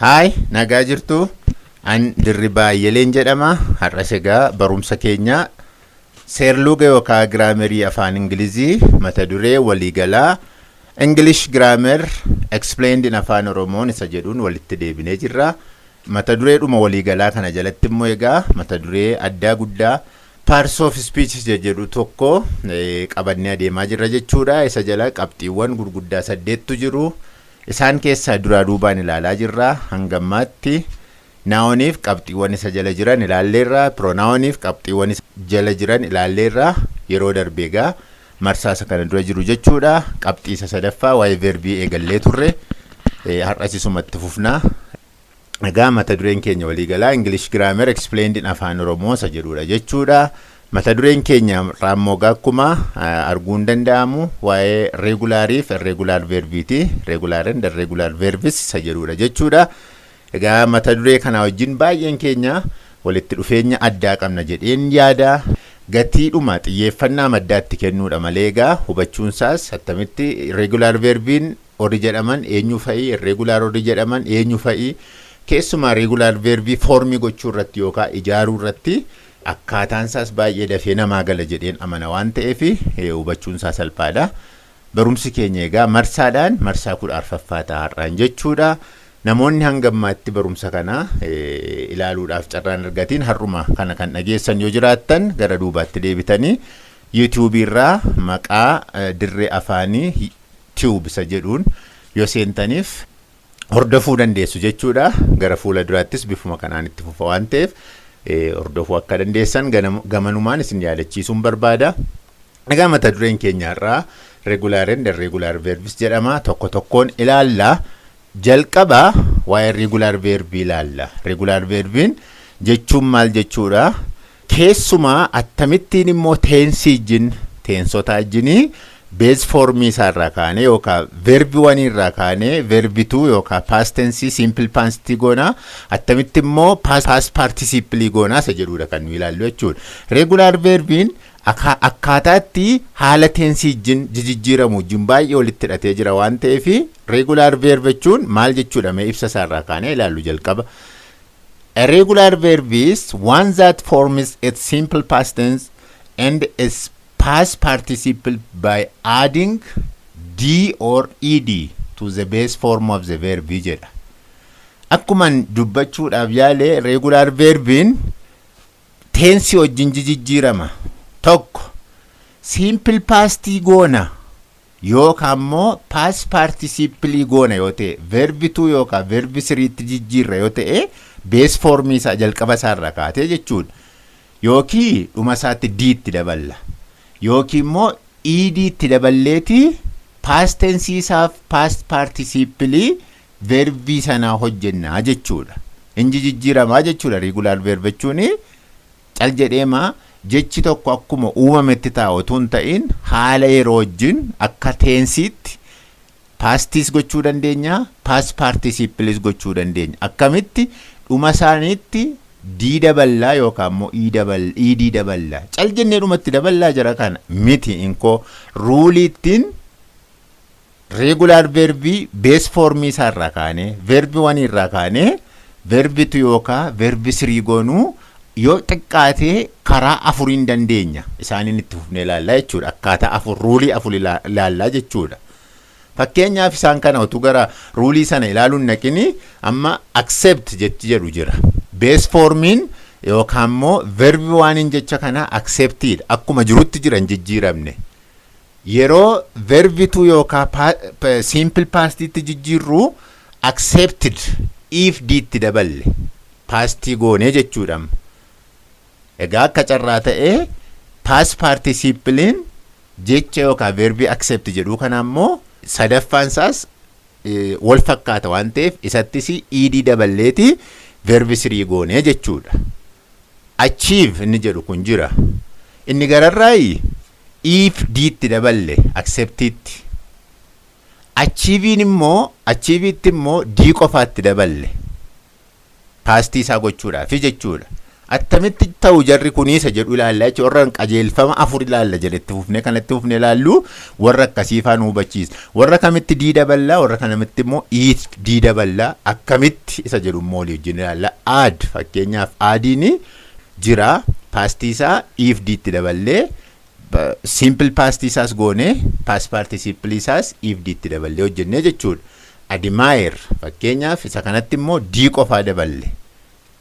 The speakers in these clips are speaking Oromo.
Haay, nagaa jirtu. An Dirribaa Ayyeleen jedhama. Har'as egaa barumsa keenya seerluga yookaan giraamerii afaan Ingilizii mata duree waliigalaa English Grammar Explained in Afaan Oromoon isa jedhuun walitti deebinee jirra. Mata dureedhuma waliigalaa kana jalatti immoo egaa mata duree addaa guddaa Parts of Speech jedhu tokko qabannee adeemaa jirra jechuudha. Isa jala qabxiiwwan gurguddaa saddeettu jiru. Isaan keessaa duraa duubaan ilaalaa jirra. Hanga ammaatti nouniif qabxiiwwan isa jala jiran ilaalleerra. Pronouniif qabxiiwwan isa jala jiran ilaalleerra. Yeroo darbe egaa marsaa isa kana dura jiru jechuudha. Qabxii isa sadaffaa waa'ee verbii eegallee turre. Har'as isumatti fufna. Egaa mata dureen keenya waliigalaa English Grammar Explained in Afaan Oromoo isa jedhudha jechuudha. Mata dureen keenya raammoo akkuma arguun danda'amu waa'ee regular fi irregular verbiiti. Regular and irregular verbs isa jedhudha jechuudha. Egaa mata duree kana wajjin baay'een keenya walitti dhufeenya addaa qabna jedheen yaada. Gatiidhuma xiyyeeffannaa maddaatti kennuudha malee egaa hubachuunsaas attamitti regular verbiin warri jedhaman eenyu fa'i, irregular warri jedhaman eenyu fa'i, keessumaa regular verbii formii gochuu irratti yookaan ijaaruu irratti akkaataan isaas baay'ee dafee namaa gala jedheen amana waan ta'eef hubachuun isaa salphaadha. Barumsi keenya egaa marsaadhaan marsaa 14ffaa ta'a har'aan jechuudha. Namoonni hanga ammaatti barumsa kana ilaaluudhaaf carraan argatiin har'uma kana kan dhageessan yoo jiraattan, gara duubaatti deebitanii YouTubeii irraa maqaa Dirree Afaanii Tube isa jedhuun yoo seentaniif hordofuu dandeessu jechuudha. Gara fuula duraattis bifuma kanaan itti fufa waan ta'eef hordofuu akka dandeessan gamanumaan isin yaadachiisuun barbaada. Egaa mata dureen keenya har'aa regular and irregular verbs jedhama. Tokko tokkoon ilaalla. Jalqaba waa'ee regular verbii ilaalla. Regular verbiin jechuun maal jechuudha? Keessumaa akkamittiin immoo tensii wajjin, tenseota wajjinii base formii isaarraa kaanee yookaan verb oneii irraa kaanee verb two yookaan past tense, simple past goonaa, attamitti immoo past participle goonaa isa jedhudha kan nu ilaallu jechuudha. Regular verbiin akkaataatti haala tensii wajjin jijjiiramu wajjin baay'ee walitti hidhatee jira waan ta'eef, regular verb jechuun maal jechuudha, mee ibsa isaarraa kaanee ilaallu jalqaba. A regular verb is one that forms its simple past tense and its past participle by adding d or ed to the base form of the verb jedha. Akkuman dubbachuudhaaf yaale, regular verbiin tensii wajjin jijjiirama. Tokko, simple pastii goona yookaan immoo past participle goona yoo ta'e, verb two yookaan verb threetti jijjiirra yoo ta'e, base formii isaa jalqaba isaarra kaatee jechuudha. Yookiin dhuma isaatti d itti daballa. Yookiin immoo ed itti daballeeti past tense isaaf past participle verbii sanaa hojjennaa jechuudha. Inji jijjiiramaa jechuudha. Regular verb jechuun cal jedheema jechi tokko akkuma uumametti taa'u otoo hin ta'in, haala yeroo wajjin akka tenseitti pastis gochuu dandeenya, past participles gochuu dandeenya. Akkamitti? Dhuma isaaniitti d daballaa yookaan immoo ed daballaa. Cal jennee dhumatti daballaa jira kana miti. Inkoo ruleii ittiin regular verbii base formii isaarraa kaanee, verb oneii irraa kaanee verb two yookaan verb three goonuu yoo xiqqaatee karaa afuriin dandeenya. Isaaniin itti fufnee ilaallaa jechuudha. Akkaataa afur, ruleii afur ilaallaa jechuudha. Fakkeenyaaf, isaan kana utuu gara ruleii sana ilaaluun naqini, amma accept jechi jedhu jira. Base formiin yookaan immoo verb oneiin jecha kana acceptiidha. Akkuma jirutti jiran jijjiiramne. Yeroo verb two yookaan simple pastiitti jijjiirru, accepted if diitti daballe pastii goonee jechuudha. Egaa akka carraa ta'ee past participleiin jecha yookaan verbii accept jedhuu kana immoo sadaffaan isaas wal fakkaata waan ta'eef, isattis ed daballeeti verb three goonee jechuudha. Achieve inni jedhu kun jira. Inni gararraayi if diitti daballe acceptiitti. Achieveiin immoo, achieveitti immoo d qofaatti daballe pastii isaa gochuudhaaf jechuudha. Attamitti ta'u jarri kuniisa jedhu ilaalla jechuudha. Warra qajeelfama afur ilaalla jedhetti fufnee, kanatti fufnee ilaallu warra akkasii faa nu hubachiisa. Warra kamitti d daballaa, warra kanamitti immoo ed daballaa, akkamitti isa jedhu immoo walii wajjin ilaalla. Add, fakkeenyaaf addiin jira, pastii isaa ed itti daballee, simple pastii isaas goonee, past participle isaas ed itti daballee hojjennee jechuudha. Admire fakkeenyaaf, isa kanatti immoo d qofaa daballe.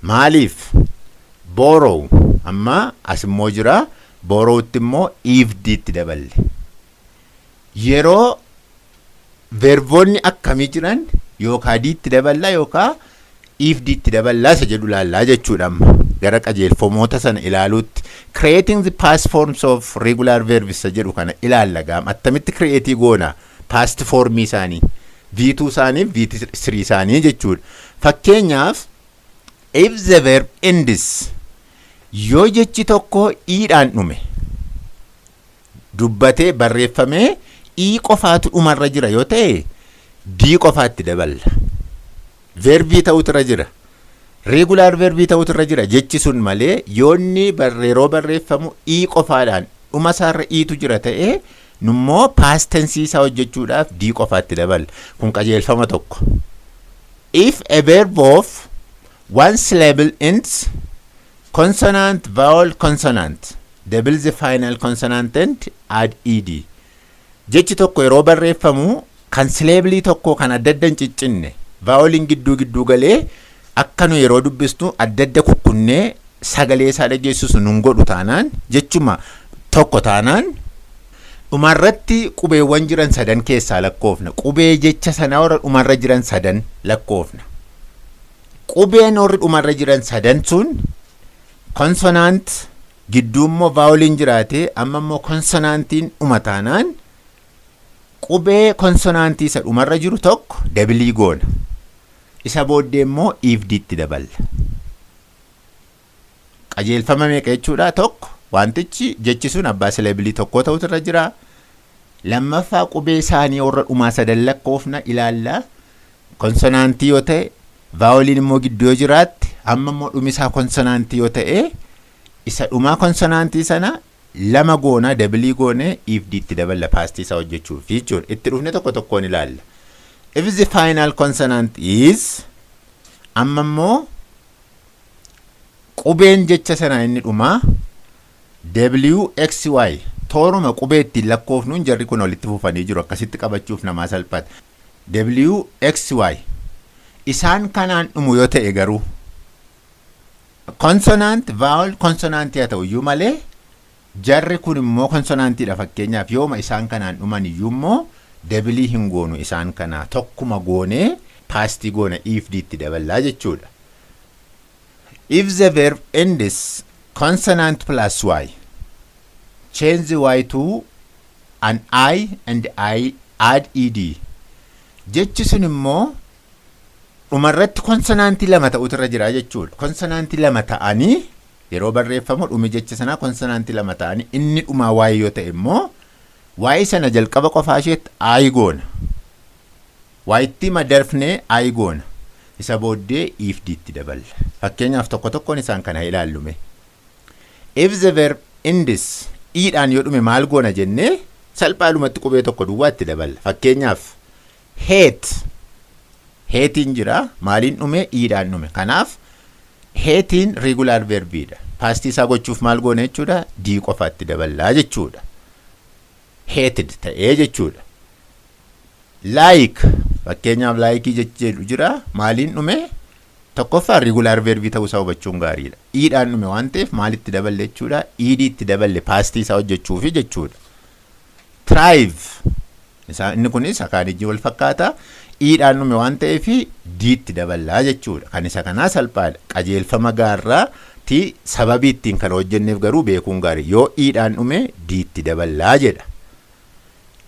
Maaliif? Borrow amma as immoo jira, borrowtti immoo ed itti daballe. Yeroo verboonni akkamii jiran yookaan d itti daballaa yookaan ed itti daballaa isa jedhu ilaallaa jechuudha. Amma gara qajeelfamoota sana ilaaluutti, creating the past forms of regular verbs isa jedhu kana ilaalla. Gaam attamitti create goona past formii isaanii, V2 isaanii, V3 isaanii jechuudha. Fakkeenyaaf, if the verb ends, yoo jechi tokko iidhaan dhume, dubbatee barreeffamee ii qofaatu dhumarra jira yoo ta'e, d qofaatti daballa. Verbii ta'utu irra jira. Regular verbii ta'utu irra jira jechi sun malee, yoonni yeroo barreeffamu ii qofaadhaan dhuma isaarra iitu jira ta'e, nummoo past tensii isaa hojjechuudhaaf d qofaatti daballa. Kun qajeelfama tokko. If a verb of one syllable ends consonant, vowel, consonant, double the final consonant and add ed. Jechi tokko yeroo barreeffamu kan syllableii tokko kan adda adda hin ciccinne, voweliin gidduu gidduu galee akka nu yeroo dubbistu adda adda kukkunnee sagalee isaa dhageessisu nun godhu taanaan, jechuma tokko taanaan, dhumarratti qubeewwan jiran sadan keessaa lakkoofna. Qubee jecha sanaa warra dhumarra jiran sadan lakkoofna. Qubeen warri dhumarra jiran sadan sun consonant, gidduu immoo voweliin jiraate, amma immoo consonantiin dhuma taanaan, qubee consonantii isa dhumarra jiru tokko doubleii goona. Isa booddee immoo editti daballa. Qajeelfama meeqa jechuudha? Tokko, wantichi jechi sun abbaa syllableii tokko ta'utu irra jira. Lammaffaa, qubee isaanii warra dhumaa sadan lakkoofna ilaalla. Consonantii yoo ta'e, voweliin immoo gidduu yoo jiraatte, amma immoo dhumisaa consonantii yoo ta'e, isa dhumaa consonantii sana lama goona, doubleii goone editti daballa pastii isaa hojjechuuf jechuudha. Itti dhufne tokko tokkoon ilaalla. If the final consonant is, amma immoo qubeen jecha sanaa inni dhumaa W X Y, tooruma qubee ittiin lakkoofnuun jarri kun walitti fufanii jiru, akkasitti qabachuuf namaa salphata. W X Y isaan kanaan dhumu yoo ta'e garuu, consonant, vowel, consonantii haa ta'u iyyuu malee, jarri kun immoo consonantiidha. Fakkeenyaaf yooma isaan kanaan dhuman iyyuu immoo doubleii hin goonu, isaan kana tokkuma goonee pastii goona, editti daballaa jechuudha. If the verb ends consonant plus y, change the y to an I and I add ed. Jechi sun immoo dhumarratti consonantii lama ta'utu irra jira jechuudha. Consonantii lama ta'anii yeroo barreeffamu dhumi jecha sanaa consonantii lama ta'anii inni dhumaa y yoo ta'e immoo, y sana jalqaba qofaa isheetti I goona. Yitti madarfnee I goona. Isa booddee editti daballa. Fakkeenyaaf tokko tokkoon isaan kana ilaallume. If the verb ends iidhaan yoo dhume maal goona jennee, salphaadhumatti qubee tokko duwwaa itti daballa. Fakkeenyaaf hate, hateiin jira, maaliin dhume? Iidhaan dhume. Kanaaf hateiin regular verbiidha. Pastii isaa gochuuf maal goona jechuudha? D qofaatti daballaa jechuudha. Hated ta'ee jechuudha. Like, fakkeenyaaf likeii jedhu jira, maaliin dhume? Tokkoffaa regular verbii ta'uu isaa hubachuun gaariidha. Iidhaan dhume waan ta'eef maalitti daballe jechuudha? Ediitti daballe pastii isaa hojjechuufi jechuudha. Thrive, inni kunis akaanijii wal fakkaata. Iidhaan dhume waan ta'eef diitti daballaa jechuudha. Kan isa kanaa salphaadha. Qajeelfama gaarraa ti sababii ittiin kana hojjenneef garuu beekuun gaarii. Yoo iidhaan dhume diitti daballaa jedha.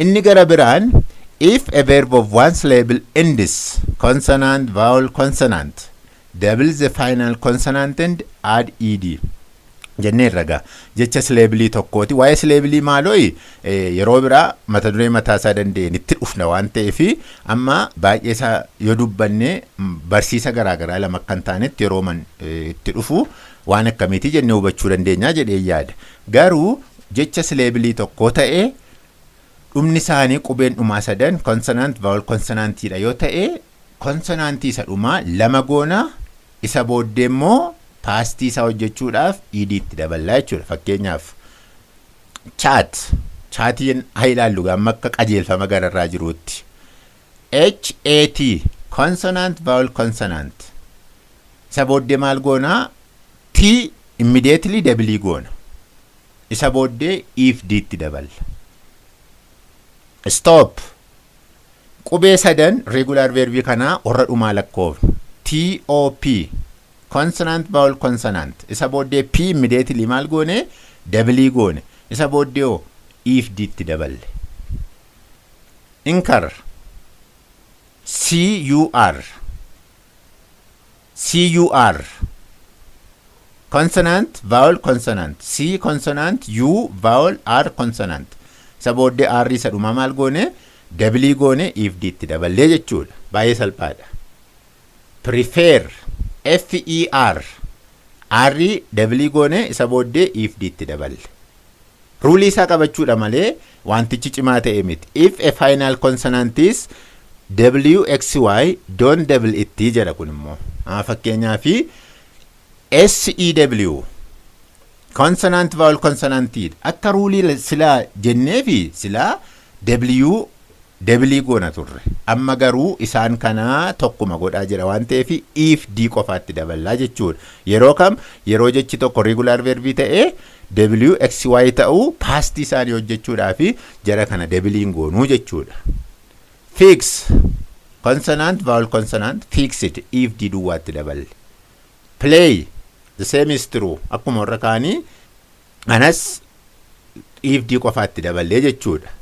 Inni gara biraan, if a verb of one syllable ends consonant, vowel, consonant, double the final consonant and add ed. Jennee ragaa jecha syllable tokkooti. Waa'ee syllable maalooyi yeroo biraa mata duree mataa isaa danda'een itti dhufna waan ta'eef, amma baay'ee isaa yoo dubbanne barsiisa garaagaraa lama akka hin taanetti yeroo man itti dhufu waan akkamiiti jennee hubachuu dandeenya jedhee yaada. Garuu jecha syllable tokko ta'ee dhumni isaanii qubeen dhumaa sadan consonant, vowel, consonantiidha yoo ta'e, consonantii isa dhumaa lama goona, isa booddee immoo pastii isaa hojjechuudhaaf ed itti daballaa jechuudha. Fakkeenyaaf, chat, chatiin haa ilaallu amma akka qajeelfama gararraa jiruutti. HAT, consonant, vowel, consonant. Isa booddee maal goonaa? T immediately double goona. Isa booddee E fi D itti daballa. Stop, qubee sadan regular verbii kanaa warra dhumaa lakkoofnu. TOP, consonant, vowel, consonant. Isa booddee P immediately maal goone? Double goone. Isa booddee hoo? E fi D itti daballe. Incur, C U R C U R, consonant, vowel, consonant. C consonant, U vowel, R consonant. Isa booddee R isa dhumaa maal goone? Double goone, E fi D itti daballee jechuudha. Baay'ee salphaadha. Prefer, F E R, R double goone, isa booddee E fi D itti daballe. Rule isaa qabachuudha malee wantichi cimaa ta'e miti. If a final consonant is W X Y, don't double it jedha. Kun immoo fakkeenyaaf S E W, consonant, vowel, consonant. Akka rule silaa jenneefi silaa W double goona turre. Amma garuu isaan kanaa tokkuma godhaa jira waan ta'eef E fi D qofaatti daballaa jechuudha. Yeroo kam? Yeroo jechi tokko regular verbii ta'ee W X Y ta'uu, pastii isaanii hojjechuudhaa fi jara kana doubleiin goonuu jechuudha. Fix, consonant, vowel, consonant, fixed, E fi D duwwaatti daballe. Play, the same is true. Akkuma warra kaanii anas E fi D qofaatti daballee jechuudha.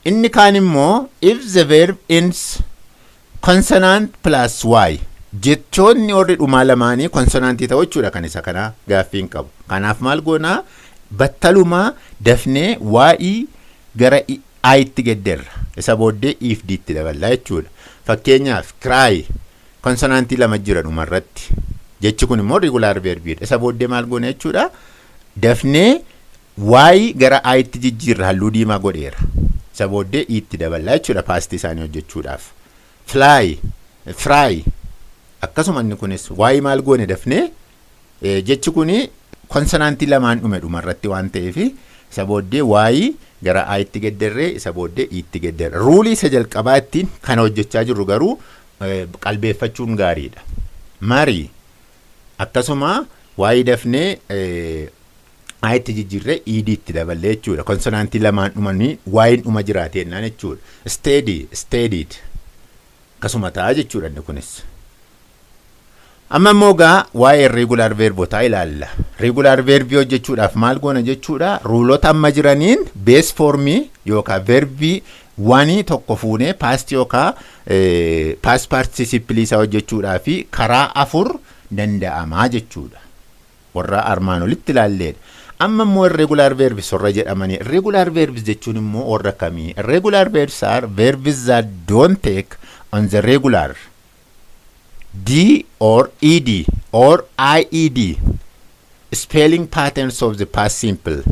Inni kaan immoo if the verb ends consonant plus y, jechoonni warri dhumaa lamaanii consonantii ta'u jechuudha. Kan isa kanaa gaaffiin qabu. Kanaaf maal goonaa? Battalumaa dafnee y gara itti gedderra. Isa booddee E fi D itti daballaa jechuudha. Fakkeenyaaf, cry, consonantii lama jira dhumarratti. Jechi kun immoo regular verbiidha. Isa booddee maal goona jechuudha? Dafnee y gara itti jijjiirra, halluu diimaa godheera. Isa booddee itti daballaa jechuudha pastii isaanii hojjechuudhaaf. Fly, fry, akkasuma inni kunis y maal goone? Dafnee jechi kun consonantii lamaan dhume dhumarratti waan ta'eef, isa booddee y gara itti gedderree, isa booddee itti gedderre. Rule isa jalqabaa ittiin kana hojjechaa jirru garuu qalbeeffachuun gaariidha. Marry, akkasuma y dafnee itti jijjiirree ed itti daballee jechuudha. Consonantii lamaan dhumanii y'n dhuma jiraate jennaan jechuudha. Steady, steadied, akkasuma ta'a jechuudha inni kunis. Amma immoo gaa waa'ee irregular verbotaa ilaalla. Regular verbii hojjechuudhaaf maal goona jechuudha? Ruleota amma jiraniin base formii yookaan verbii wanii tokko fuunee past yookaan past participle isaa hojjechuudhaaf karaa afur danda'amaa jechuudha. Warra armaan olitti ilaalleedha. Amma immoo irregular verbs warra jedhamanii. Irregular verbs jechuun immoo warra kamii? Irregular verbs are verbs that don't take on the regular D or ED or IED spelling patterns of the past simple,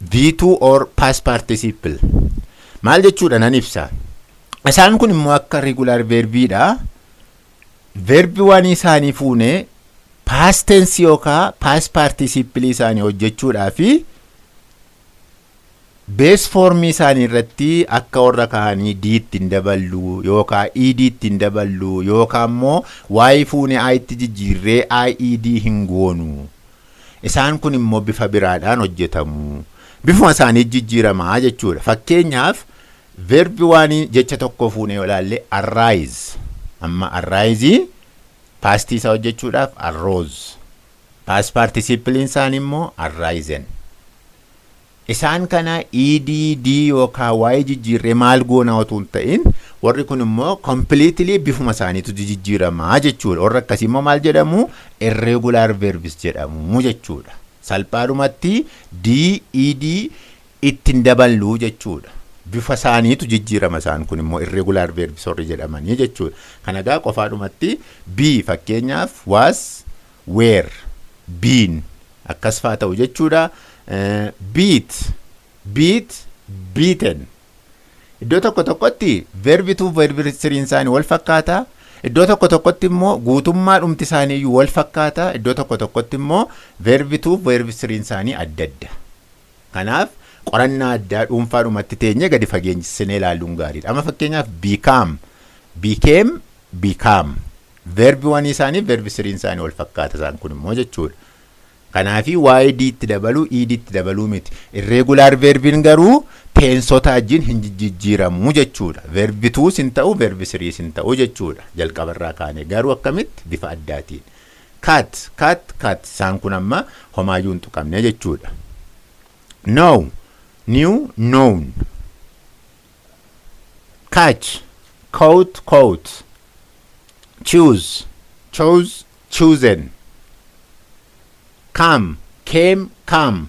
V2 or past participle. Maal jechuudha? Nan ibsa. Isaan kun immoo akka regular verbiidha. Verbi waan isaanii fuunee past tense yookaan past participle isaanii hojjechuudhaa fi base formii isaanii irratti akka warra kaanii D ittiin daballu yookaan ED ittiin daballu yookaan immoo Y fuunee I itti jijjiirree IED hin goonu. Isaan kun immoo bifa biraadhaan hojjetamu. Bifuma isaanii jijjiiramaa jechuudha. Fakkeenyaaf, verbi waan jecha tokko fuunee yoo ilaalle, arise. Amma arise pastii isaa hojjechuudhaaf arose. Past participleiin isaanii immoo arisen. Isaan kana EDD yookaan Y jijjiirree maal goona otoo hin ta'in Warri kun immoo completely bifuma isaaniitu jijjiiramaa jechuudha. Warri akkasii immoo maal jedhamu? Irregular verbs jedhamu jechuudha. Salphaadhumatti D, ED ittiin daballu jechuudha. Bifa isaaniitu jijjiirama, isaan kun immoo irregular verbs warri jedhamanii jechuudha. Kana egaa qofaadhumatti be fakkeenyaaf was, were, been akkas faa ta'u jechuudha. Beat, beat, beaten. Iddoo tokko tokkotti verb two, verb threen isaanii wal fakkaata. Iddoo tokko tokkotti immoo guutummaa dhumti isaanii iyyuu wal fakkaata. Iddoo tokko tokkotti immoo verb two, verb threen isaanii adda adda. Kanaaf qorannaa addaa dhuunfaadhumatti teenyee gadi fageenyisnee ilaaluun gaariidha. Amma fakkeenyaaf become, became, become. Verb one isaanii, verb threen isaanii wal fakkaata isaan kun immoo jechuudha. Kanaafi waa'ee D itti dabaluu, ED itti dabaluu miti. Irregular verbiin garuu tenseota wajjin hin jijjiiramu jechuudha. Verb twos hin ta'u, verb threes hin ta'u jechuudha. Jalqabarraa kaane garuu akkamitti bifa addaatiin. Cut, cut, cut, isaan kun amma homaayyuu hin tuqamne jechuudha. Know, knew, known. Catch, caught, caught. Choose, chose, chosen. Come, came, come.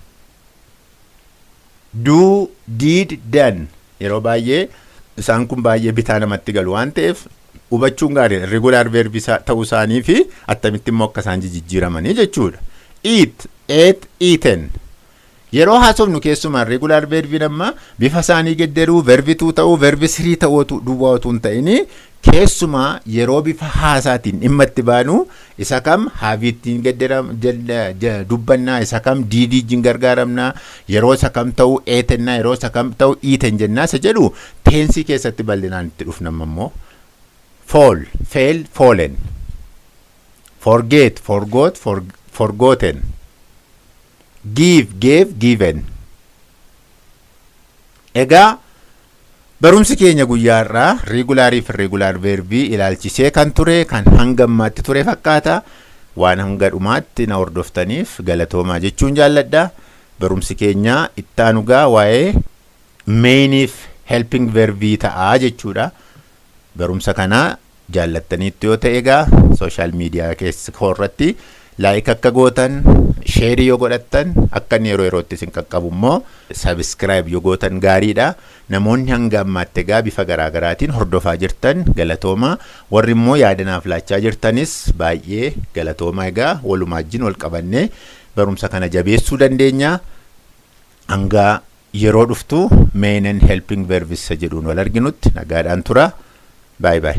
Do, did, done. Yeroo baay'ee isaan kun baay'ee bitaa namatti galu waan ta'eef hubachuun gaariidha. Irregular verb ta'uu isaanii fi attamitti immoo akka isaan jijjiiramanii jechuudha. Eat, ate, eaten. Yeroo haasofnu keessumaa irregular verbiin amma bifa isaanii geddaruu, verb two ta'uu, verb three ta'uu duwwaa otoo hin ta'in, keessumaa yeroo bifa haasaatiin dhimma itti baanu isa kam haveiittiin dubbannaa, isa kam did wajjin gargaaramnaa, yeroo isa kam ta'uu atennaa, yeroo isa kam ta'uu eaten jennaa isa jedhu tense keessatti bal'inaan itti dhufnam immoo. Fall, fell, fallen. Forget, forgot, forgotten. Give, gave, given. Egaa barumsi keenya guyyaa irraa regularii fi irregular verbii ilaalchisee kan ture kan hanga ammaatti ture fakkaata. Waan hanga dhumaatti na hordoftaniif galatoomaa jechuun jaalladha. Barumsi keenya ittaanugaa waa'ee mainiif helping verbii ta'aa jechuudha. Barumsa kanaa jaallattaniitti yoo ta'e egaa social media keessa irratti like akka gootan, share yoo godhattan, akka inni yeroo yerootti isin qaqqabu immoo subscribe yoo gootan gaariidha. Namoonni hanga ammaatti egaa bifa garaagaraatiin hordofaa jirtan galatooma. Warri immoo yaadanaaf laachaa jirtanis baay'ee galatooma. Egaa walumaa wajjin wal qabannee barumsa kana jabeessuu dandeenya. Hanga yeroo dhuftu main and helping verbs jedhuun wal arginutti nagaadhaan tura. Bye bye.